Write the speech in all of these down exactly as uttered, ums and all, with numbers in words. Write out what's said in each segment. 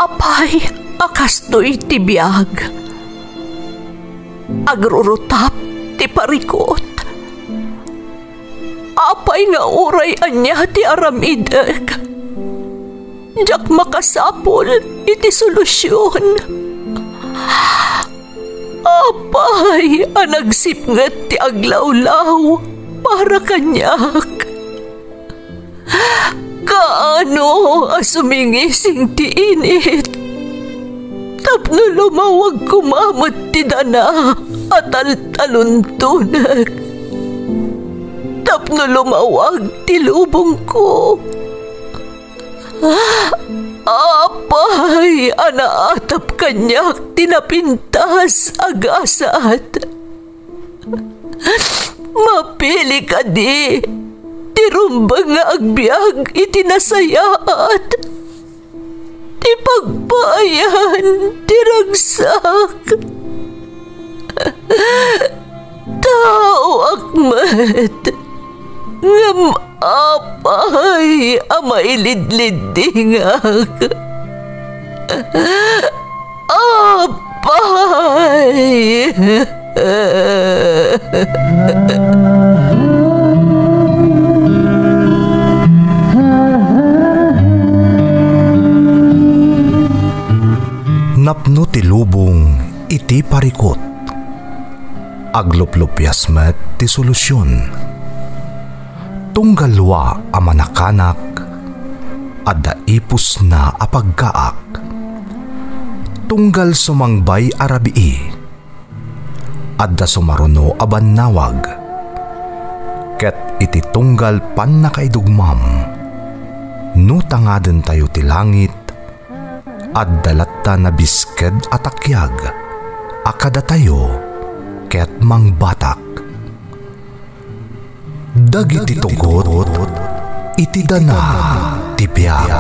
Apay a kastoy ti biag? Agrurutap ti parikut. Apay nga uray ania ti aramidek, diak makasapul iti solusion. Apay a nagsipnget ti aglawlaw para kaniak? Kaano a sumingising ti init tapno lumawag koma met ti dana a taltaluntonek, tapno lumawag ti lubongko? Apay a naatap kaniak ti napintas a gasat? Mapili kadi ti rumbeng nga agbiag iti nasayaat, ti pagpaayan ti ragsak? Taoak met, ngem apay a mailidliddingak? Apay! Napno ti lubong iti parikut. Agluplupias met ti solusion. Tunggal lua a manakanak, adda ipusna a paggaak. Tunggal sumangbay a rabii, adda sumaruno a bannawag. Ket iti tunggal pannakaidugmam, no tangadentayo ti langit, adda latta nabisked a takiag a kadatayo ket mangbatak. Dagiti tugot iti dana ti biag.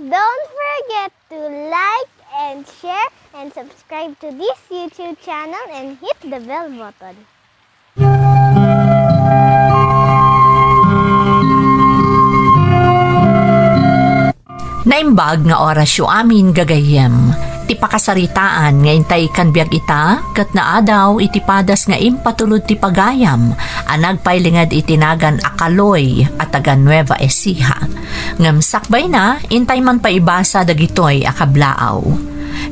Don't forget to like and share and subscribe to this YouTube channel and hit the bell button. Naimbag nga orasyo amin, gagayyem. Ti pakasaritaan nga intay ikkan biag ita, ket naadaw iti padas nga impatulod ti pagayam a nagpailinged iti nagan a Kaloy a taga Nueva Ecija. Ngem sakbayna, intay man paibasa dagitoy a kablaaw.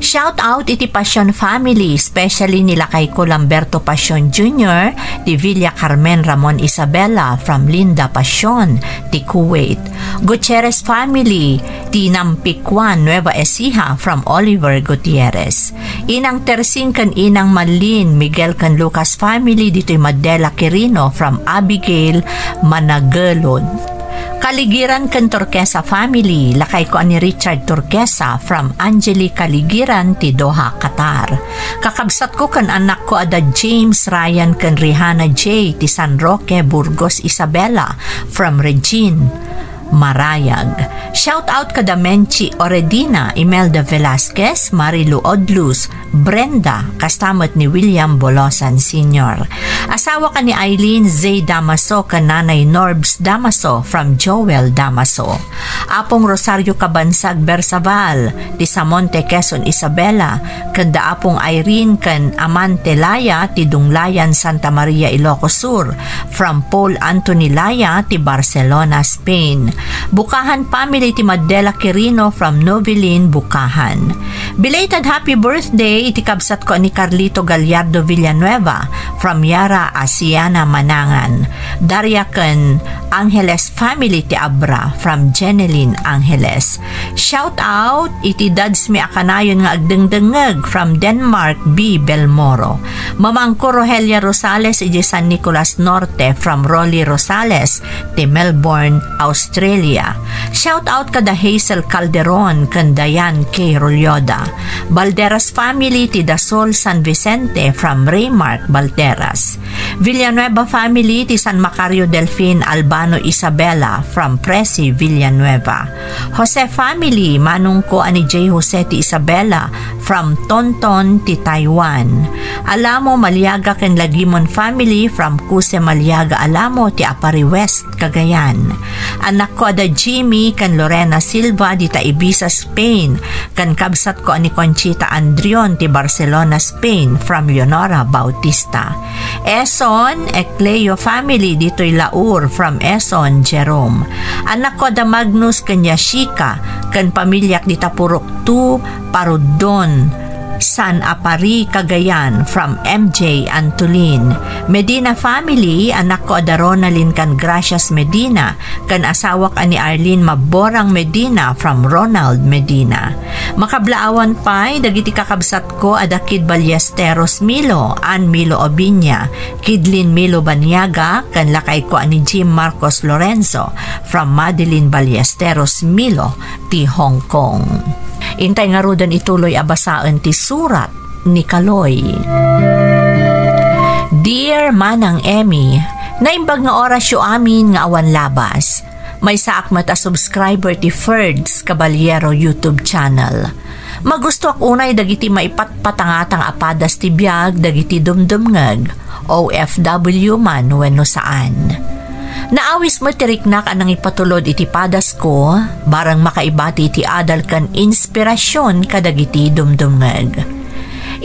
Shout out iti Passion family, especially ni lakayko Lamberto Passion Junior, ti Villa Carmen Ramon Isabela from Linda Passion, ti Kuwait. Gutierrez family, ti Nampicuan, Nueva Ecija from Oliver Gutierrez. Inang Tersing ken Inang Malin, Miguel ken Lucas family, ditoy Madela Quirino from Abigail Managelon. Kaligiran ken Turquesa family, lakayko a ni Richard Turquesa from Angeli Kaligiran ti Doha, Qatar. Kakabsatko ken annakko a da James, Ryan ken Rihanna J ti San Roque, Burgos, Isabela from Regine Marayag. Shout out kada Menchi Oredina, Imelda Velasquez, Marilu Odlus, Brenda, kasta met ni William Bolosan Senior. Asawa ka ni Eileen Z Damaso ken Nanay Norbs Damaso from Joel Damaso. Apong Rosario Kabansag Bersaval, ti Samonte, Quezon, Isabela, ken da Apong Irene ken Amante Laya, ti Dunglayan, Santa Maria, Ilocos Sur, from Paul Anthony Laya, ti Barcelona, Spain. Bukahan family ti Madela Quirino from Novelin, Bukahan. Belated happy birthday iti kabsatko a ni Carlito Gallardo Villanueva from Yara, Asiana, Manangan. Daria ken Angeles family ti Abra from Jeneline Angeles. Shout out iti dadsmi a kanayon nga agdengdengngeg from Denmark, B Belmoro. Mamangko Rogelia Rosales iti San Nicolas Norte from Rolly Rosales ti Melbourne, Australia. Shout out kada Hazel Calderon ken Diane K. Rolloda. Balderas family ti Dasol, San Vicente, from Raymark Balderas. Villanueva family ti San Macario Delfin Albano Isabela from Presi Villanueva. Jose family, manongko a ni J. Jose ti Isabela from Tonton ti Taiwan. Alamo Maliaga ken Lagimon family from Kuse Maliaga Alamo ti Aparri West, Cagayan. Anakko a da Jimmy ken Lorena Silva dita Ibiza, Spain, ken kabsatko a ni Conchita Andrion ti Barcelona, Spain, from Leonora Bautista. Eson, Ecleo family ditoy Laur, from Eson, Jerome. Anakko a da Magnus ken Yashika ken pamiliak dita Purok two, Parudon, San Aparri, Cagayan, from M J Antolin. Medina family, anakko a da Ronalyn ken Gracias Medina, ken asawak a ni Arlene Maborang Medina from Ronald Medina. Makablaawan pay dagiti kakabsatko a da Kid Ballesteros Milo, Ann Milo Obiña, Kidlin Milo Baniaga, ken lakayko a ni Jim Marcos Lorenzo from Madeline Ballesteros Milo ti Hong Kong. Intay ngaruden ituloy a basaen ti surat ni Kaloy. Dear Manang Emmy, naimbag nga orasyo amin nga awan labas. Maysaak met a subscriber ti Ferds Caballero YouTube channel. Magustoak unay dagiti maipatpatangatang a padas ti biag dagiti dumdumngeg, O F W man wenno saan. Naawis met ti riknak a nangipatulod iti padasko, barang makaibati iti adal ken inspirasyon kadagiti dumdumngeg.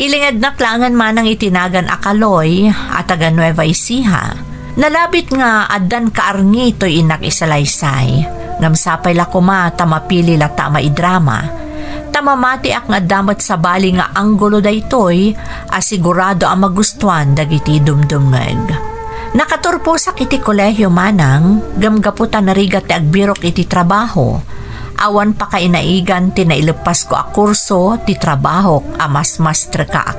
Ilingednak laengen manang iti nagan a Kaloy a taga Nueva Ecija. Nalabit nga addan kaarni toy innak isalaysay, ngem sapay la koma ta mapili latta a maidrama. Ta mamatiak nga adda met sabali nga anggulo daytoy a sigurado a magustuan dagiti dumdumngeg. Nakaturposak iti kolehio manang, ngem gapu ta narigat ti agbirok iti trabaho, awan pakainaigan ti naileppasko a kurso ti trabahok a masmastrekak.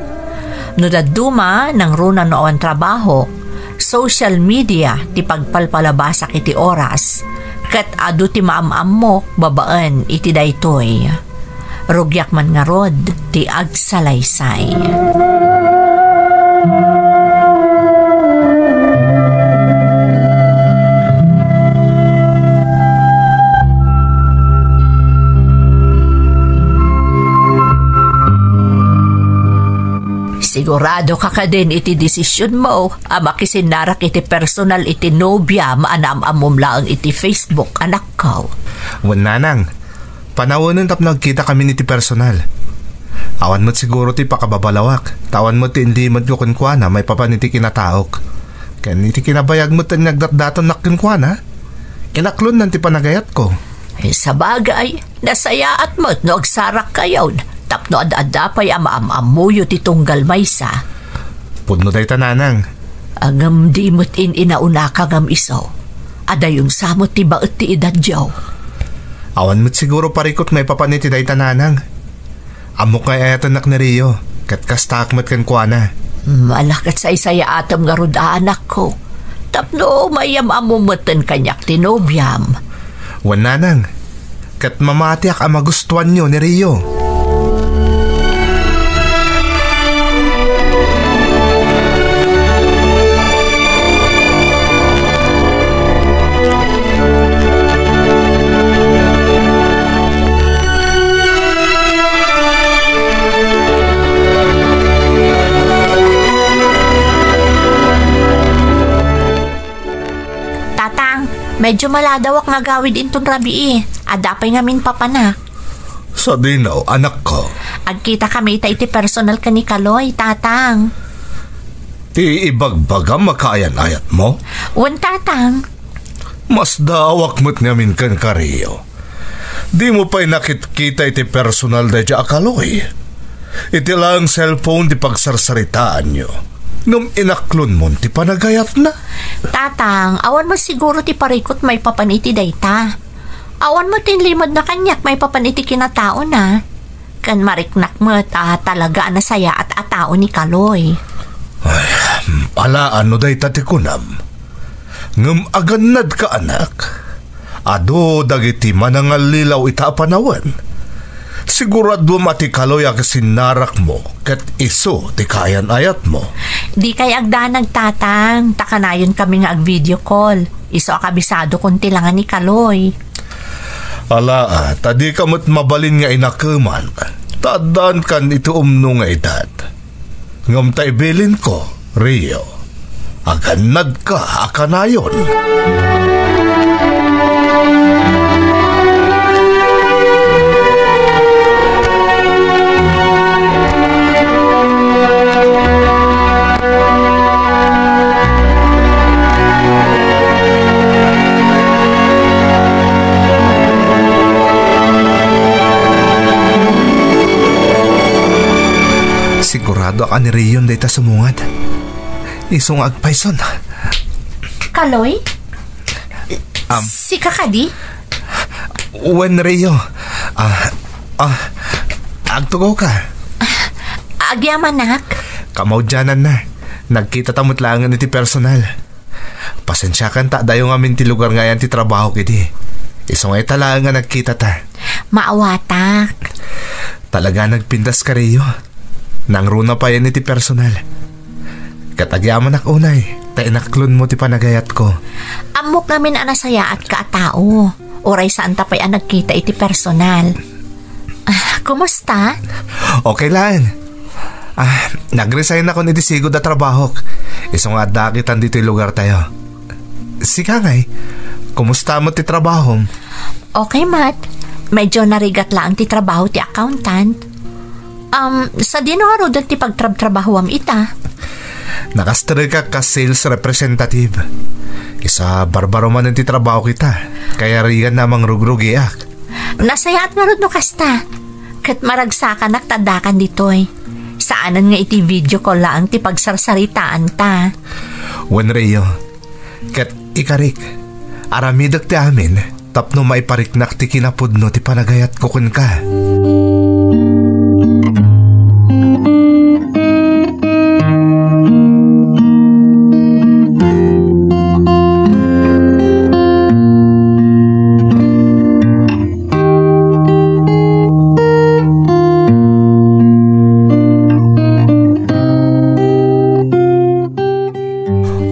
No dadduma, nangruna no awan trabahok, social media ti pagpalpalabasak iti oras, ket adu ti maam-ammok babaen iti daytoy. Rugiak man ngarud ti agsalaysay. Sigurado ka kadin iti desisyonmo a makisinnarak iti personal iti nobiam a naam-ammom laeng iti Facebook, anakko? Wen, nanang. Panawenen tapno agkitakamin iti personal. Awan met siguro ti pakababalawak, ta awan met ti inlimetko kenkuana maipapan iti kinataok. Ken iti kinabayag met ti nagdatdatonnak kenkuana, inaklonnan ti panagayatko. Eh, sabagay, nasayaat met no agsarakkayon tapno ad-adda pay a maam-ammoyo ti tunggal maysa. Pudno dayta, nanang. Ngem di met in-inaunaka ngem isu. Adayonsa met ti baet ti edadyo. Awan met siguro parikut maipapan iti dayta, nanang. Ammok nga ay-ayatennak ni Rio, ket kastaak met kenkuana. Mala ket saysayaatem ngarud a, anakko. Tapno mayam-ammom metten kaniak ti nobiam. Wen, nanang, ket mamatiak a magustuanyo ni Rio. Tatang, medyo maladawak nga agawid inton rabii. Adda pay ngamin papanak. Sadino, anakko? Agkitakami ita iti personal ken ni Kaloy, Tatang. Ti ibagbagam a kaayan-ayatmo? Wen, Tatang. Masdaawak met ngamin kenka, Rio. Dimo pay nakitkita iti personal daydiay a Kaloy. Iti laeng cellphone ti pagsarsaritaanyo. Ngem inaklonmon ti panagayatna. Tatang, awan met siguro ti parikut maipapan iti dayta. Awan met ti inlimedna kaniak maipapan iti kinataona. Ken mariknak met a talaga a nasayaat a tao ni Kaloy. Ay, alaan no dayta ti kunam. Ngem agannadka, anak. Adu dagiti manangallilaw ita a panawen. Siguraduem a ti Kaloy a kasinnarakmo ket isu ti kaayan-ayatmo. Dikay agdanag, Tatang, ta kanayonkami nga ag-video call. Isu a kabisadokon ti langa ni Kaloy. Ala, ta dika met mabalin nga inakeman, ta addaankan iti umno nga edad. Ngem ta ibilinko, Rio, agannadka a kanayon. Siguradoak a ni Rion dayta sumungad. Isu nga agpayson. Kaloy? Am. Sika kadi? Wen, Rio. Ah, ah, agtugaw ka. Agyamanak? Kamaudiananna. Nagkitata met laengen iti personal. Pasensiakan ta adayo ngamin ti lugar nga ayan ti trabahok idi. Isu nga ita laeng nga nagkitata. Maawatak. Talaga nagpintas ka, Rio. Nangruna payen iti personal. Ket agyamanak unay, ta inaklonmo ti panagayatko. Ammok ngamin a nasayaatka a tao. Uray saanta pay a nagkita iti personal. Ah, kumusta? Okay laeng. Ah, nag-resign akon iti sigud a trabahok. Isu nga addaak itan ditoy lugartayo. Sika ngay, kumusta met ti trabahom? Okay met. Medyo narigat laeng ti trabaho ti accountant. Um, sadino ngaruden ti pagtrabtrabahoam ita? Nakastrek ak kas sales representative. Isu a barbaro manen ti trabaho kita. Kayariganna a mangrugrugiak. Nasayaat ngarud no kasta. Ket maragsakanak ta addakan ditoy. Saanen nga iti video call laeng ti pagsarsaritaanta. Wen, Rio, ket ikarik, aramidek ti amin tapno maipariknak ti kinapudno ti panagayatko kenka.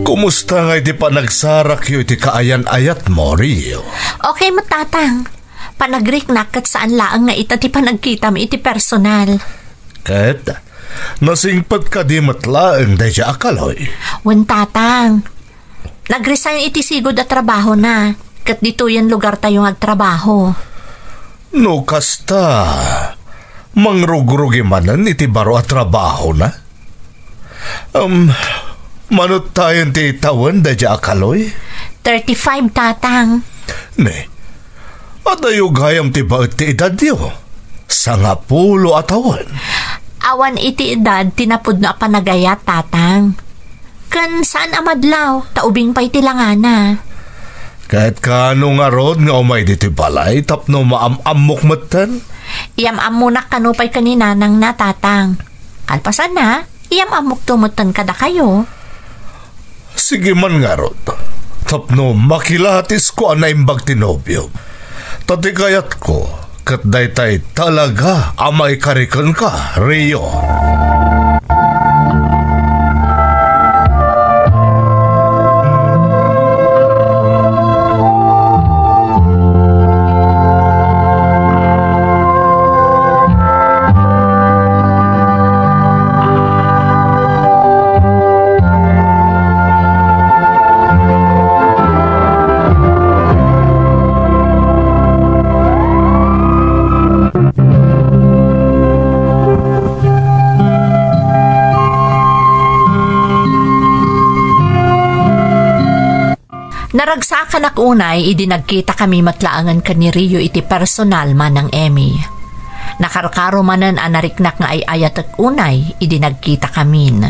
Kumusta ngay ti panagsarakyo iti kaayan-ayatmo, Rio? Okay met, Tatang. Panagriknak ket saan laeng nga ita ti panagkitam iti personal. Ket nasingpet kadi met laeng daydiay a Kaloy? Wen, Tatang. Nag-resign iti sigud a trabahona, ket ditoyen lugartayo nga agtrabaho. No kasta, mangrugrugi manen iti baro a trabahona? Um, mano tayen ti tawen daydiay a Kaloy? Thirty-five, Tatang. Ne, adayo gayam ti baet ti edadyo. Sangapulo a tawen. Awan iti edad ti napudno a panagayat, Tatang. Ken saan a madlaw, ta ubing pay ti langana. Ket kaano ngarud nga umay ditoy balay tapno maam-ammok metten? Iyam-ammonak kano pay ken ni nanangna, Tatang. Kalpasanna, iyam-ammokto metten kadakayo. Sige man ngarud, tapno makilatisko a naimbag ti nobiom. Ta ti kayatko, ket daytay talaga a maikari kenka, Rio. Naragsakanak unay idi nagkitakami met laengen ken ni Rio iti personal, Manang Emmy. Nakarkaro manen a nariknak nga ay-ayatek unay idi nagkitakamin.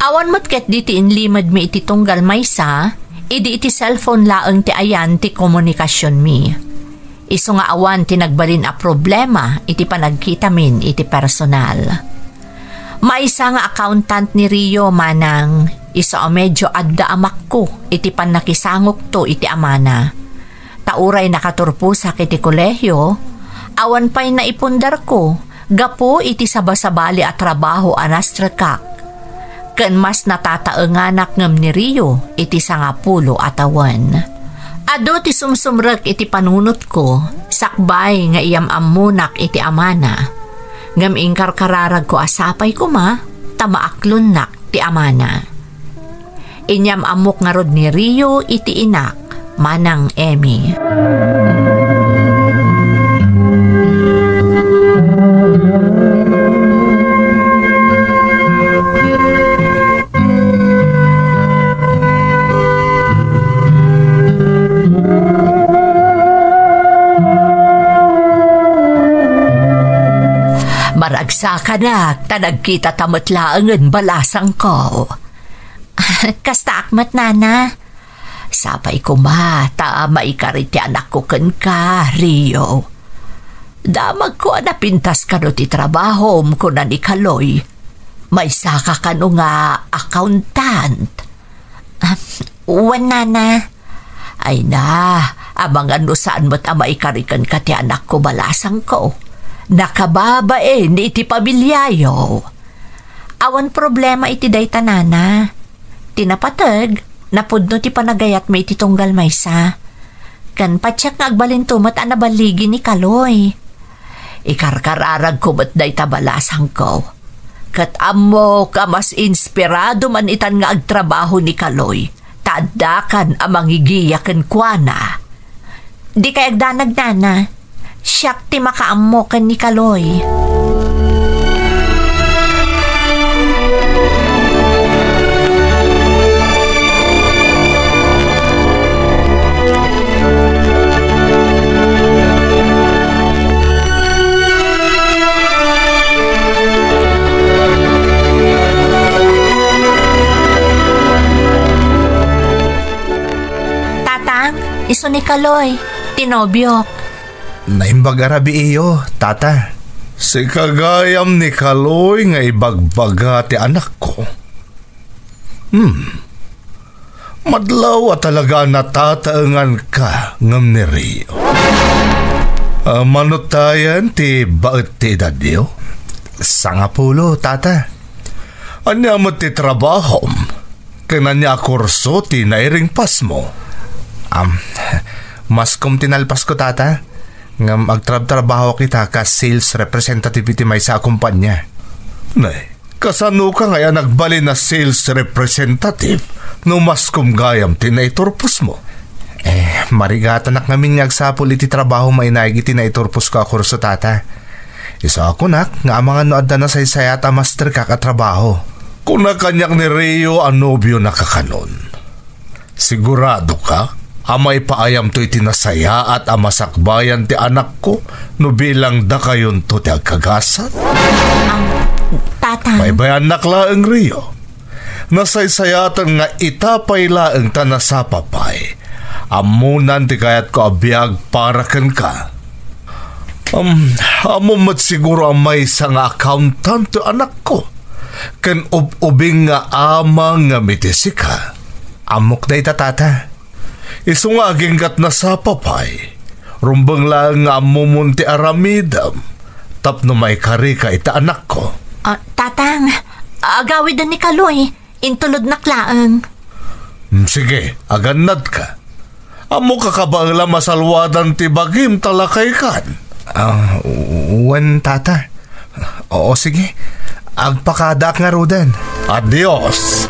Awan met ketdi ti inlimedmi iti tunggal maysa, idi iti cellphone laeng ti ayan ti komunikasionmi. Isu nga awan ti nagbalin a problema iti panagkitamin iti personal. Maysa nga accountant ni Rio, Manang, isu a medyo adda a makko iti pannakisangokto iti amana. Ta uray nakaturposak iti kolehio, awan pay naipundarko gapu iti sabasabali a trabaho a nastrekak, ken mas natataenganak ngem ni Rio iti sangapulo a tawen. Adu ti sumsumrek iti panunotko sakbay nga iyam-ammonak iti amana, ngem inkarkararagko a sapay koma ta maaklonnak ti amana. Inyam-ammok ngarud ni Rio iti inak, Manang Emmy. Maragsakanak, ta nagkitata met laengen balasangko. Kastaak met, Nana. Sapay koma ta maikari ti anakko kenka, Rio. Damagko a napintas kano ti trabahom, kuna ni Kaloy. Maysaka kano nga accountant. Ah, wen, Nana. Ay na, amangan no saan met a maikari kenka ti anakko balasangko. Nakababain iti pamiliayo. Awan problema iti dayta, Nana. Ti napateg, napudno ti panagayatmi iti tunggal maysa. Ken patiek nga agbalinto met a naballigi ni Kaloy. Ikarkararagko met dayta balasangko. Ket ammok a mas inspirado man itan nga agtrabaho ni Kaloy, ta addakan a mangigiya kenkuana. Dikay agdanag, Nana. Siak ti makaammo ken ni Kaloy. Tatang, isu ni Kaloy, ti nobiok. Naimbag a rabii, Tata. Sika gayam ni Kaloy nga ibagbaga ti anakko. Hmm. Madlaw a talaga a natataenganka ngem ni Rio. Ah, mano tayen ti baet ti edadyo? Sangapulo, Tata. Ania met ti trabahom? Ken ania a kurso ti nairingpasmo? Am, maskom ti nalpasko, Tata. Ngem agtrabtrabahok ita kas sales representative iti maysa a kompania. Nay, kasanoka ngay a nagbalin a sales representative no maskom gayam ti naiturposmo? Eh, marigatanak ngamin nga agsapul iti trabaho mainaig iti naiturposko a kurso, Tata. Isu a kunak nga amangan no adda nasaysayaat a masterkak a trabaho. Kuna kaniak ni Rio a nobiona kakanon. Siguradoka a maipaayamto iti nasayaat a masakbayan ti anakko no bilang dakayonto ti agkagasat? Ah, Tatang. Baybayannak laeng, Rio. Nasaysayaatan nga ita pay laeng ta nasapa pay. Ammonan ti kayatko a biag para kenka. Um, ammom met siguro a maysa nga accountant ti anakko, ken ub-ubing nga ama ngem iti sika. Ammok dayta, Tata. Isu nga aginggat nasapa pay, rumbeng laeng nga ammomon ti aramidem tapno maikarika iti anakko. Ah, Tatang, agawiden ni Kaloy, intulodnak laeng. Mm, sige, agannadka. Ammok a kabaelam a salwadan ti bagim ta lakaykan. Ah, wen, Tata. Oo, sige. Agpakadaak ngaruden. Adios.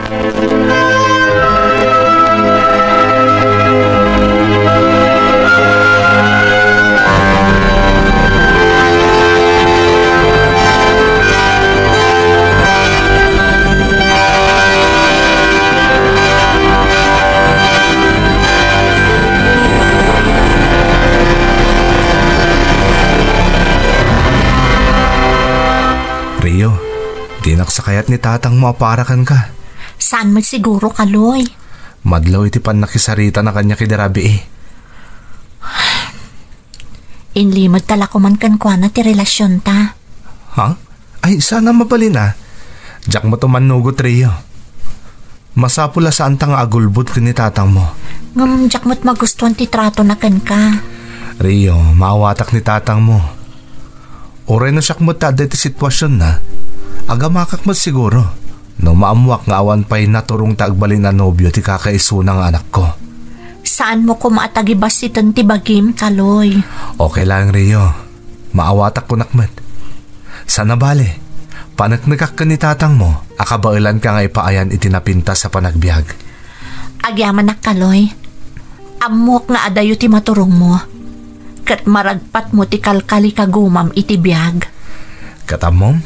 Rio, dinak sa kayat ni tatangmo a para kenka. Saan met siguro, Kaloy? Madlaw iti pannakisaritana kaniak idi rabii. Inlimedta la koman kenkuana ti relasionta. Ha? Ay, saan a mabalin a. Diak met mannugot, Rio. Masapul a saanta nga agulbod ken ni tatangmo. Ngem diak met magustuan ti tratona kenka. Rio, maawatak ni tatangmo. Uray no siak met ti adda iti situasionna, agamakak met siguro no maammoak nga awan pay naturong ta agbalin a nobio ti kakaisuna nga anakko. Saanmo koma a tagibassiten ti bagim, Kaloy. Okay laeng, Rio. Maawatak kunak met. Saan a bale, paneknekak ken ni tatangmo a kabaelanka nga ipaayan iti napintas a panagbiag. Agyamanak, Kaloy. Ammok nga adayo ti maturongmo, ket maragpatmo ti kalkalikagumam iti biag. Ket ammom,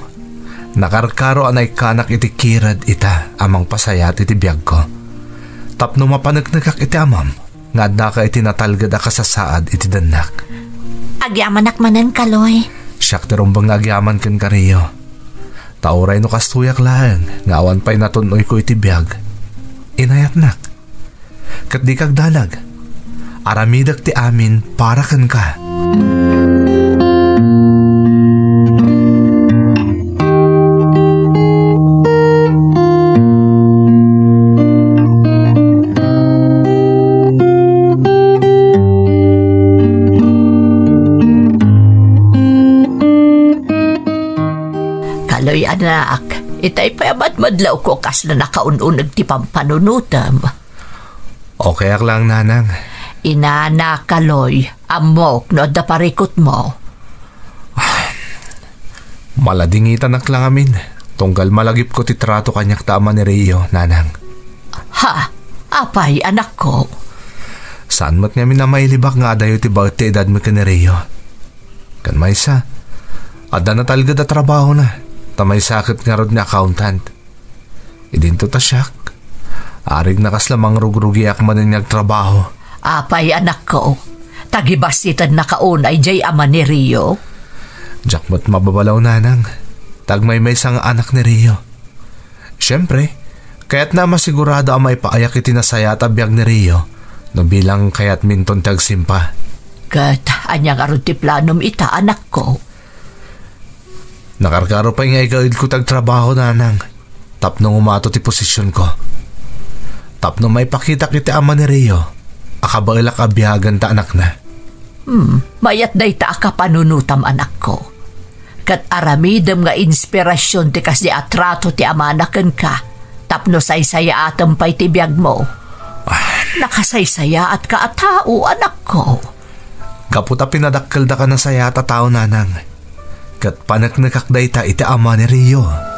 nakarkaro a naikkanak iti kired ita a mangpasayaat iti biagko. Tapno mapaneknekak iti amam nga addaka iti natalged a kasasaad iti dennak. Agyamanak manen, Kaloy. Siak ti rumbeng nga agyaman kenka, Rio. Ta uray no kastoyak laeng nga awan pay natun-oyko iti biag, inayatnak. Ket dika agdanag. Aramidek ti amin para kenka. Kaloy, anak, itay pay a madmadlawko kasla nakaun-uneg ti pampanunotem. Okayak lang, Nanang. Inana, Kaloy, ammok no adda parikutmo. Maladingitanak lang amin, tunggal malagipko ti trato kaniak ta ama ni Rio, Nanang. Ha? Apay, anakko? Saan met ngamin a mailibak nga adayo ti baet ti edadmi ken ni Rio. Ken maysa, adda natalged a trabahona, ta maysa ket ngarud nga accountant. Idinto ta siak, arig na kasla mangrugrugiak manen nga agtrabaho. Apay, anakko, tagibassitennaka unay jay ama ni Rio? Diak met mababalaw, Nanang, ta agmaymaysa nga anak ni Rio. Siempre, kayatna a masigurado a maipaayak iti nasayaat a biag ni Rio no bilang kayatminton ti agsimpa. Ket ania ngarud ti planom ita, anakko? Nakarkaro pay nga igaedko ti agtrabaho, Nanang, tapno ngumato ti posisionko. Tapno maipakitak iti ama ni Rio a kabaelak a biagen ta anakna. Hmm, mayat dayta a kapanunotam, anakko. Ket aramidem nga inspirasion ti kasdi a trato ti amana kenka tapno saysayaatem pay ti biagmo. Ah. Nakasaysayaatka a tao, anakko. Gapu ta pinadakkeldaka a nasayaat a tao, Nanang. Ket paneknekak dayta iti ama ni Rio.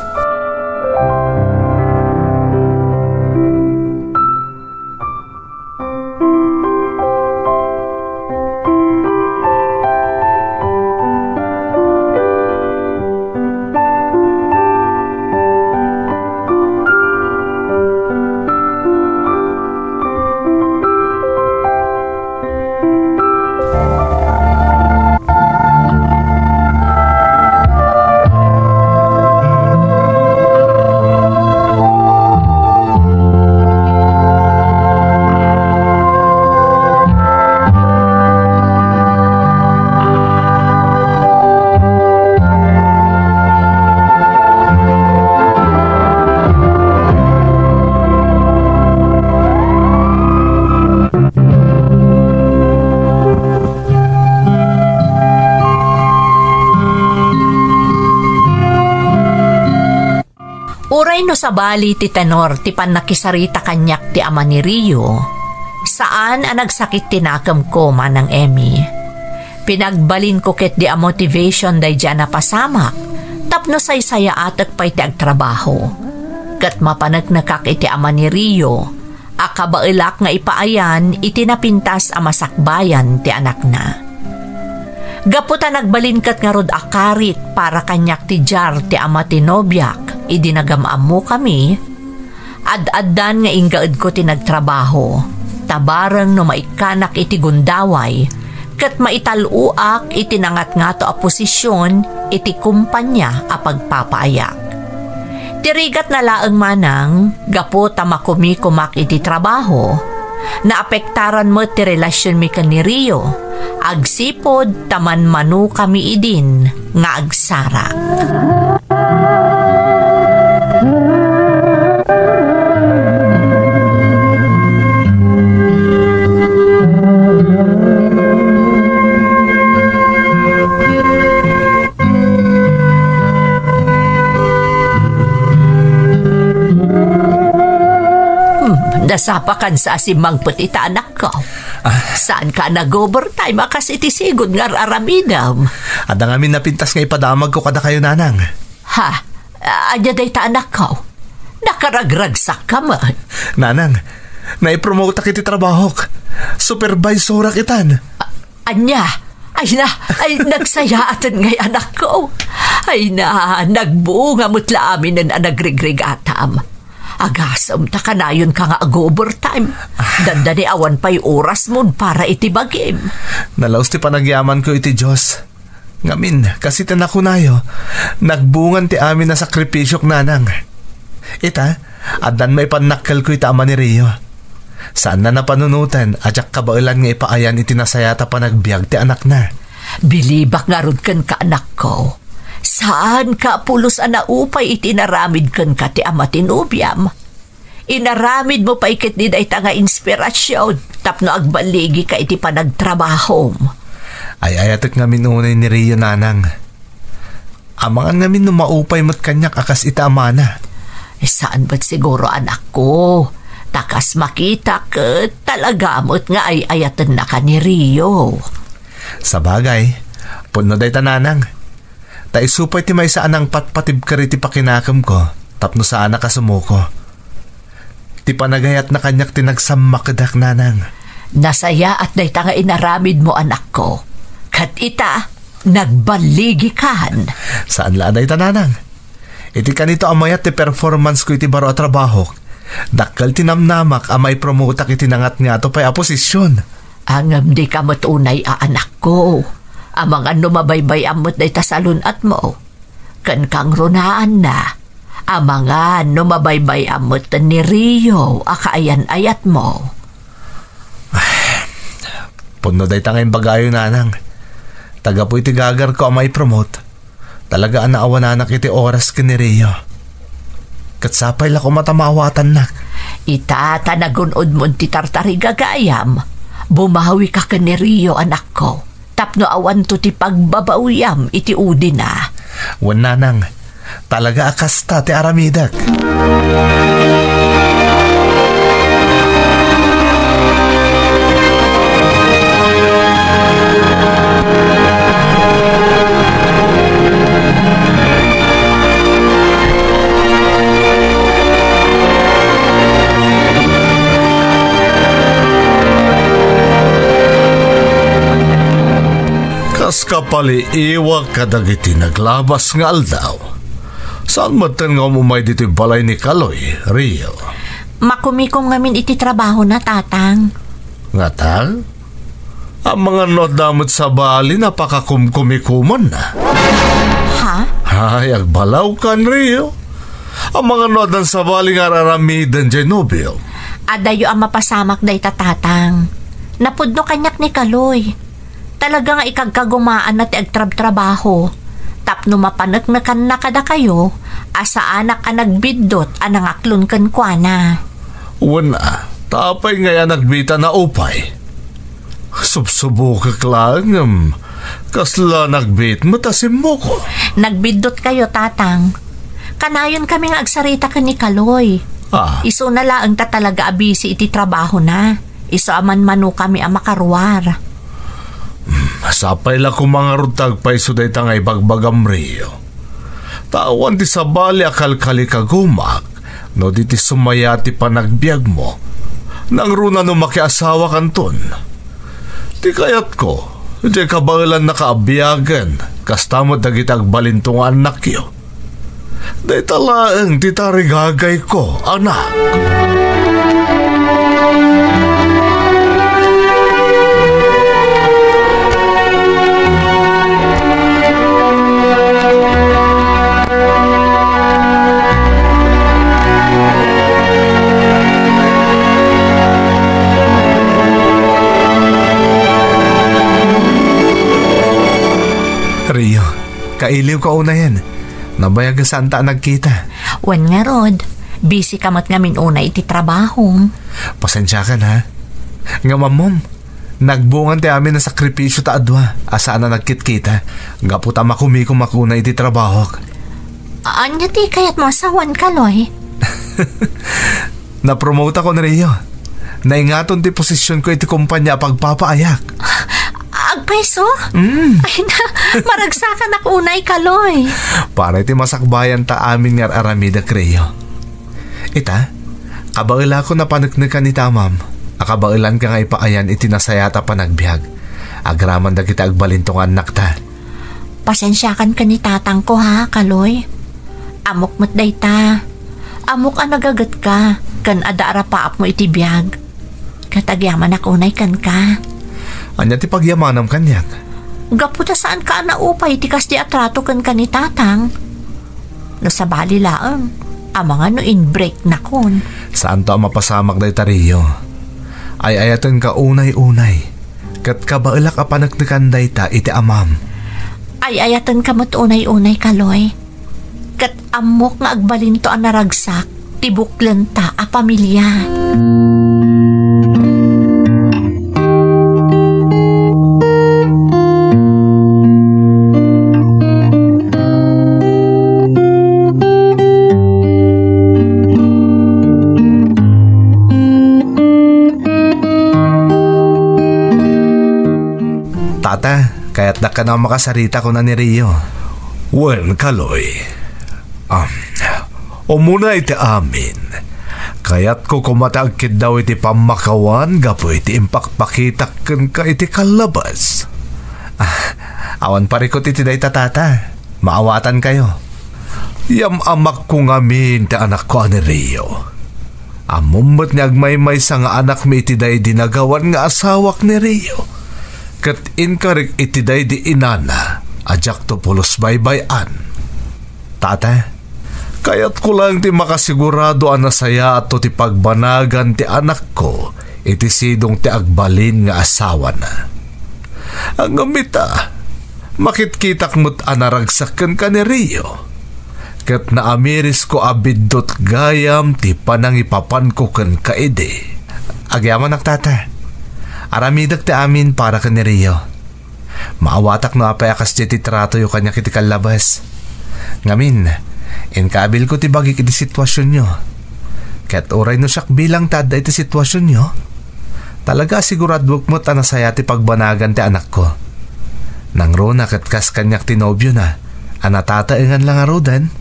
Uray no sabali ti tenor ti pannakisarita kaniak ti ama ni Rio, saan a nagsakit ti nakemko, Manang Emmy. Pinagbalinko ketdi a motivation daydi a napasamak tapno saysayaatek pay ti agtrabaho. Ket mapaneknekak iti ama ni Rio a kabaelak nga ipaayan iti napintas a masakbayan ti anakna. Gapu ta nagbalin ket ngarud a karit para kaniak ti diar ti ama ti nobiak idi nagam-ammokami, ad-addan nga inggaedko ti nagtrabaho, ta bareng no maikkanak iti gundaway, ket maital-oak iti nangatngato a posision iti kompania a pagpapaayak. Ti rigatna laeng manang, gapu ta makumikomak iti trabaho, naapektaran met ti relasionmi ken ni Rio, agsipud ta manmanokami idin nga agsara. Sapa kan sa a simmangpet ita, anakko. Ah. Saanka a nag-overtime a kas iti sigud nga ar-aramidem? Adda ngamin napintas nga ipadamagko kadakayo, nanang. Ha? Ania dayta, anakko? Nakaragragsakka met. Nanang, naipromotak iti trabahok. Supervisorak itan. A-, ania? Ay na, ay, nagsayaaten ngay, anakko. Ay na, nagbunga met la aminen a nagregregatam. Agasem ta kanayonka nga ag-overtime. Dandani awan pay orasmon para iti bagim. Nalaus ti panagyamanko iti Dios. Ngamin, kas iti nakunayo, nagbungan ti amin a sakripisiok, nanang. Ita, addan maipannakkelko iti ama ni Rio. Saanna napanunoten a diak kabaelan nga ipaayan iti nasayaat a panagbiag ti anakna. Bilibak ngarud kenka, anakko. Saanka a pulos a naupay iti inaramid kenka ti ama ti nobiam. Inaramidmo pay ketdi dayta nga inspirasion tapno agballigika iti panagtrabahom. Ay-ayatek ngamin unay ni Rio, nanang. Amangan ngamin no maupay met kaniak a kas ita amana. Saan met siguro, anakko. Ta kas makitak, ket talaga met nga ay-ayatennaka ni Rio. Sabagay, pudno dayta, nanang. Ta isu pay ti maysa a nangpatpatibker iti pakinakemko tapno saanak a sumuko. Ti panagayatna kaniak ti nagsammakedak, nanang. Nasayaat dayta nga inaramidmo, anakko. Ket ita, nagballigikan. Saan la a dayta, nanang. Iti kanito a mayat ti performance ko iti baro a trabahok, dakkel ti namnamak a maipromotak iti nangatngato pay a posisyon. Ngem dika met unay a anakko. Amangan no mabaybay-am met dayta salun-atmo. Ken kangrunaanna, amangan no mabaybay-am met ni Rio a kaayan-ayatmo. Pudno dayta nga imbagayo, nanang. Ta gapu iti gagarko a maipromote, talaga a naawananak iti oras ken ni Rio. Ket sapay la koma ta maawatannak. Ita ta nagun-odmon ti tartariga gayam, bumawika ken ni Rio, anakko, tapno awanto ti pagbabawiam iti udina. Wen, nanang, talaga a kasta ti aramidek. Kas kapaliiwak kadagiti naglabas nga aldaw, saan metten nga umumay ditoy balay ni Kaloy, Rio? Makumikom ngamin iti trabahona, Tatang. Ngata? Amangan no adda met sabali a pakakumkumikomanna. Ha? Ay, agbalawkan, Rio. Amangan no addan sabali nga ar-aramiden diay nobiom. Adayo a mapasamak dayta, Tatang. Napudno kaniak ni Kaloy. Talaga nga ikagkagumaanna ti agtrabtrabaho tapno mapaneknekanna kadakayo a saanak a nagbiddut a nangaklon kenkuana. Wen a, ta apay ngay a nagbiit a naupay? Subsubokek laeng ngem kasla nagbiit met a simmuko. Nagbiddutkayo, Tatang. Kanayonkami nga agsarita ken ni Kaloy. Ah. Isuna laeng ta talaga a busy iti trabahona. Isu a manmanokami a makaruar. Hmm, sapay la koma ngarud ta agpayso dayta nga ibagbagam, Rio. Ta awan ti sabali a kalkalikagumak no di ti sumaya ti panagbiagmo. Nangruna no makiasawakanton. Ti kayatko, diay kabaelannaka a biagen, kasta met dagiti agbalinto nga annakyo. Dayta laeng ti tarigagayko, anak. Rio, kailiwka unayen. Nabayag a saanta a nagkita. Wen ngarud, busy ka met ngamin unay iti trabahom. Pasensiakan, ha? Ngem ammom, nagbungan ti amin a sakripisio ta adua a saan a nagkitkita gapu ta makumikomak unay iti trabahok. Ania ti kayatmo a sawen, Kaloy? Napromote ako ni Rio. Naingaton ti posisyonko iti kumpanya a pagpapaayak. Agpayso? Mm. Ay na, maragsakanak unay, Kaloy. Para iti masakbayan ta amin nga ar-aramidek, Rio. Ita, kabaelakon a paneknekan ita, ma'am. A kabaelanka nga ipaayan iti nasayaat a panagbiag. Agraman dagiti agbalinto nga annakta. Pasensiakan ken ni tatangko, ha, Kaloy? Ammok met dayta. Ammok a nagagetka ken adda arapaapmo iti biag. Ket agyamanak unay kenka. Ania ti pagyamanam kaniak? Gapu ta saanka a naupay iti kasdi a trato kenka ni tatang. No sabali laeng, amangan no inbreaknakon. Saanto a mapasamak dayta, Rio. Ay-ayatenka unay-unay. Ket kabaelak a paneknekan dayta iti amam. Ay-ayatenka met unay-unay, Kaloy. Ket ammok nga agbalinto a naragsak ti buklenta a pamilia. Tata, kayatdak kano a makasarita, kuna ni Rio. Wen, Kaloy. Um, umuna iti amin, kayatko koma ti agkiddaw iti pammakawan gapu iti impakpakitak kenka iti kallabas. Ah, awan parikut iti dayta, Tata. Maawatankayo. Yam-amakko ngamin ti anakko a ni Rio. Ammom met nga agmaymaysa nga anakmi iti daydi nagawan nga asawak ni Rio. Ket inkarik iti daydi inana a diakto pulos baybay-an. Tata, kayatko laeng ti makasigurado a nasayaatto ti pagbanagan ti anakko iti sidong ti agbalin nga asawana. Ngem ita, makitkitak met a naragsak kenka ni Rio. Ket naamirisko a biddut gayam ti panangipapanko kenka idi. Agyamanak, Tata. Aramidek ti amin para ken ni Rio. Maawatak no apay a kasdiay ti tratoyo kaniak iti kallabas. Ngamin, inkaabilko ti bagik iti situasionyo. Ket uray no siak bilang ti adda iti situasionyo, talaga a siguraduek met a nasayaat ti pagbanagan ti anakko. Nangruna ket kas kaniak ti nobiona a natataengan la ngaruden,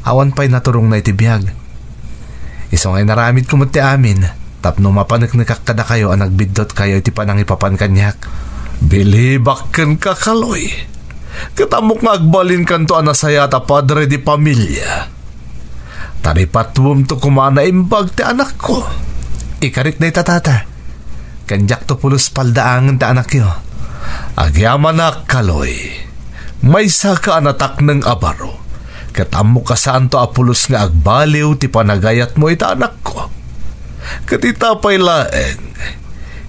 awan pay naturongna iti biag. Isu nga inaramidko met ti amin tapno mapaneknekak kadakayo a nagbiddutkayo iti panangipapan kaniak. Bilibak kenka, Kaloy. Ket ammok nga agbalinkanto a nasayaat a padre de pamilia. Taripatuemto koma a naimbag ti anakko. Ikarik dayta, Tata. Ken diakto pulos paldaangen ti anakyo. Agyamanak, Kaloy. Maysaka a natakneng a baro, ket ammok a saanto a pulos nga agbaliw ti panagayatmo ita anakko. Ket ita pay laeng,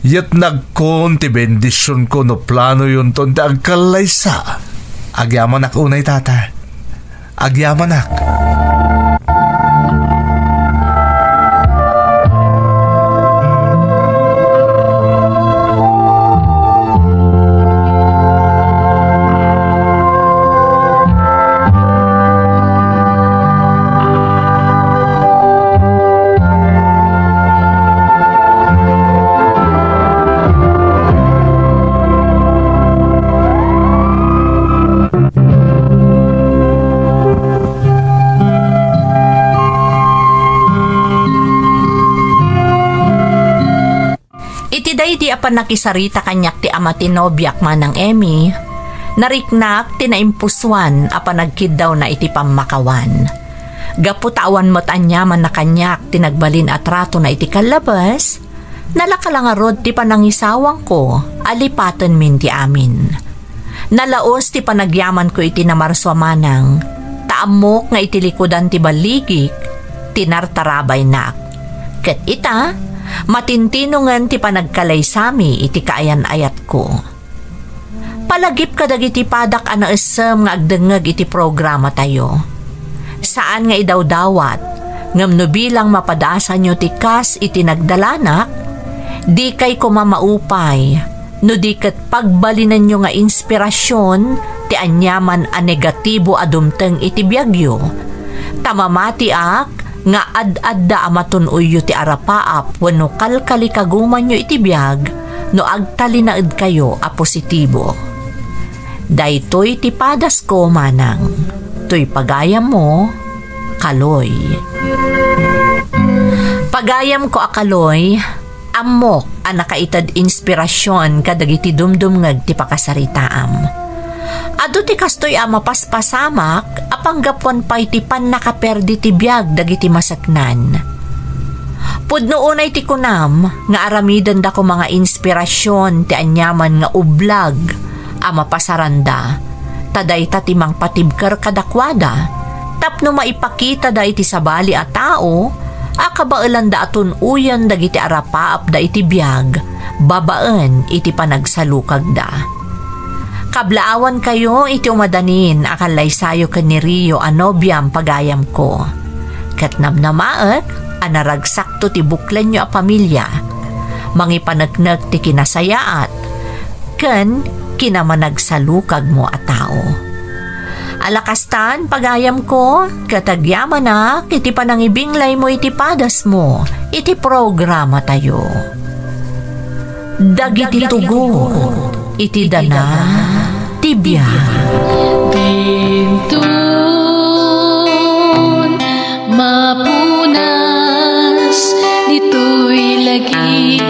yetnagkon ti bendisionko no planoyonton ti agkallaysa. Agyamanak unay, Tata. Agyamanak. Iti daydi a pannakisarita kaniak ti ama ti nobiak, Manang Emmy, nariknak ti naimpusoan a panagkiddawna iti pammakawan. Gapu ta awan met aniamanna kaniak ti nagbalin a tratona iti kallabas, nalaka la ngarud ti panangisawangko a lipatenmin ti amin. Nalaus ti panagyamanko iti Namarso a Manang, ta ammok nga iti likudan ti balligik ti nartarabaynak. Ket ita, matintinongen ti panagkalaysami iti kaayan-ayatko. Palagip kadagiti padak a naessem nga agdengngeg iti programatayo. Saan nga idawdawat, ngem no bilang mapadasanyo ti kas iti nagdalanak, dikay koma maupay no di ket pagbalinenyo nga inspirasion ti aniaman a negatibo a dumteng iti biagyo. Ta mamatiak nga ad-adda a matun-oyyo ti arapaap wenno kalkalikagumanyo iti biag no agtalinaedkayo a positibo. Daytoy ti padasko, manang. Toy pagayammo, Kaloy. Pagayamko a Kaloy, ammok a nakaited inspirasyon kadagiti dumdumngeg ti pakasaritaam. Adu ti kastoy a mapaspasamak a panggapuan pay ti pannakaperdi ti biag dagiti maseknan. Pudno unay ti kunam nga aramidenda koma nga inspirasyon ti aniaman nga ublag a mapasaranda, ta dayta ti mangpatibker kadakuada tapno maipakitada iti sabali a tao a kabaelanda a tun-oyen dagiti arapaapda iti biag babaen iti panagsalukagda. Kablaawankayo iti umadanin a kallaysayo ken ni Rio a nobiam, pagayamko. Ket namnamaek a naragsakto ti buklenyo a pamilya. Mangipaneknek ti kinasayaat ken kinamanagsalukagmo a tao. Ala kastan, pagayamko, ket agyamanak iti panangibinglaymo iti padasmo iti programatayo. Dagiti tugot iti dana ti biag. Dintun mapunas ditoy lagi.